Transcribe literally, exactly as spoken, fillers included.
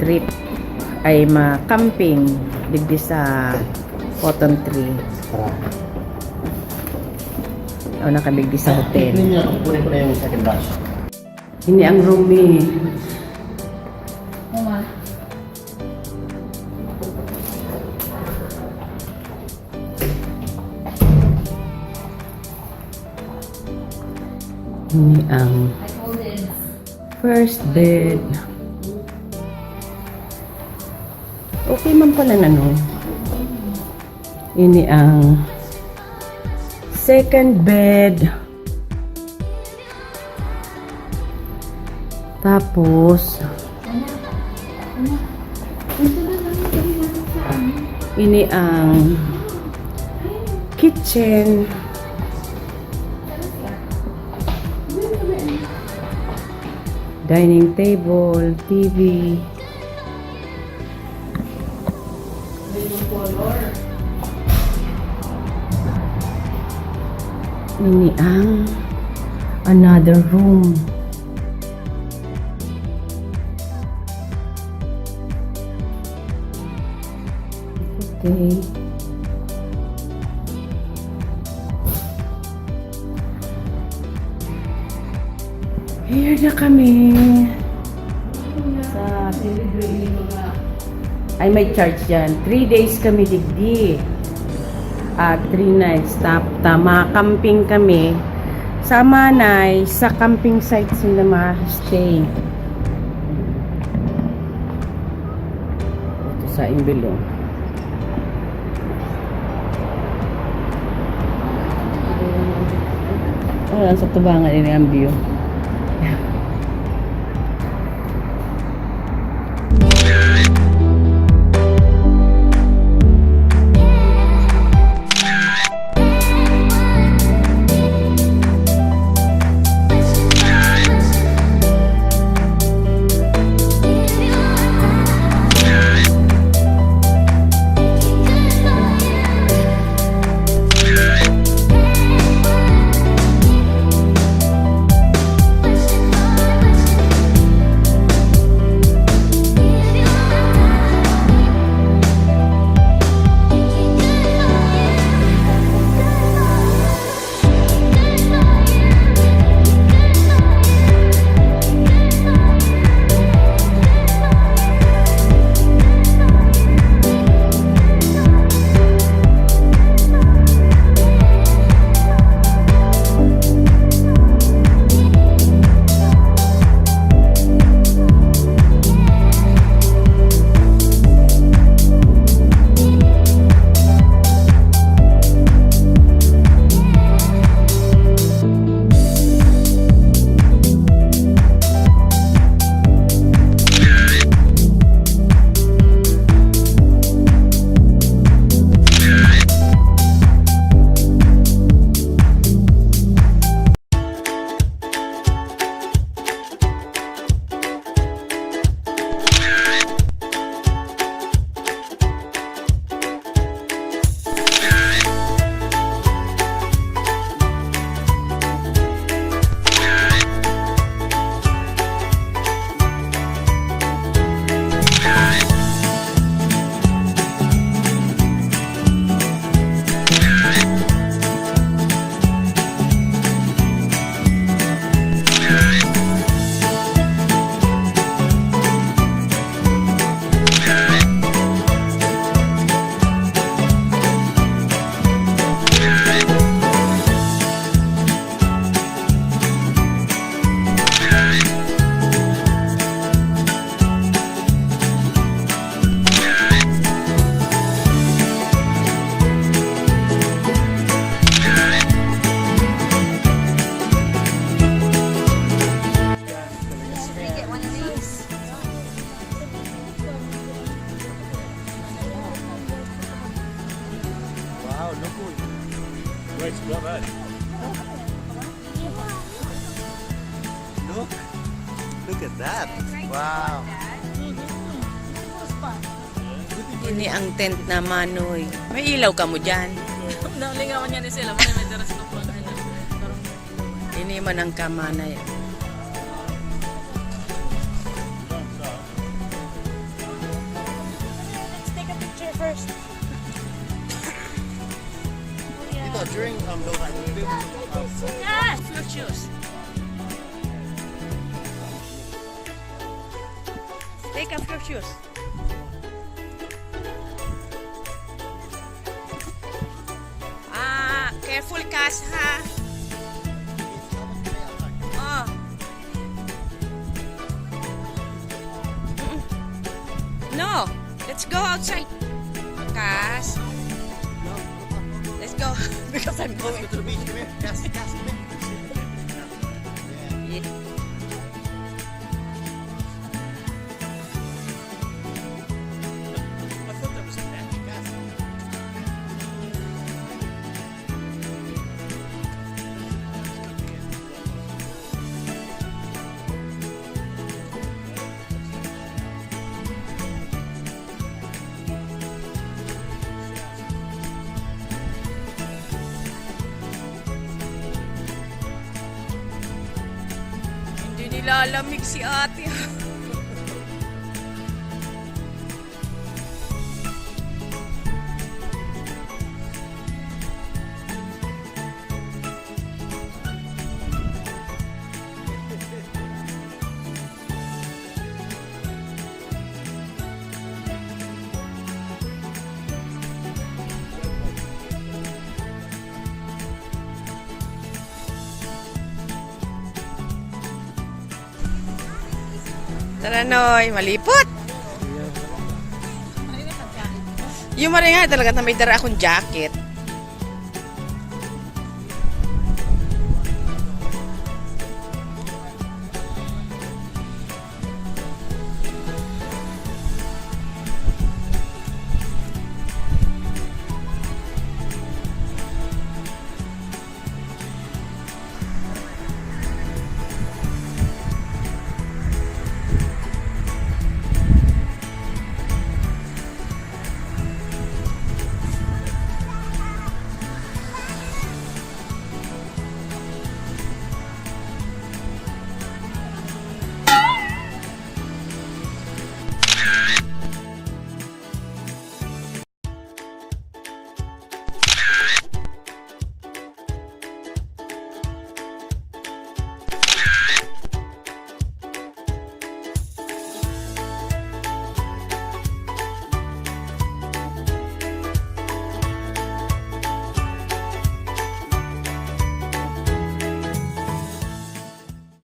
trip ay ma-camping digdi sa Cotton Tree. Tara. O, nakadigdi sa hotel. Tingnan niyo, kukunin ko na yung second batch. Ini ang room ni Mama. Ini ang first bed. Okay man pala na, no? Ini ang second bed. Tapos, ini ang kitchen, dining table, T V. Ini ang another room. Okay. Here na kami sa, ay, may charge dyan. Three days kami digdi. Ah, three nights. Tap-, tama, camping kami. Sa Manay, sa camping site sila ma-stay. Ito sa Imbilo. Oh, ang sa tubangan ini ang view. Wow, look who. Wait, grab that. Look. Look at that. Wow. Ini ang tent na, Manoy. May ilaw kamo dyan? Nalingawan niya ni sila. May, may teras ko pa. Ini man ang kamanay. Ito, during, um, those, Yes! Fruit juice. Take a fruit juice. Ah, careful, Cass, ha? Oh. Mm-mm. No, let's go outside. Cass. Let's go. Because I'm going. Ito, beach, come here. Gas, gas, come here. Yeah. I thought that was an gas. Hindi nilalamig si ate. Tara, Noy. Malipot. Yung maringay talaga na may dara akong jacket.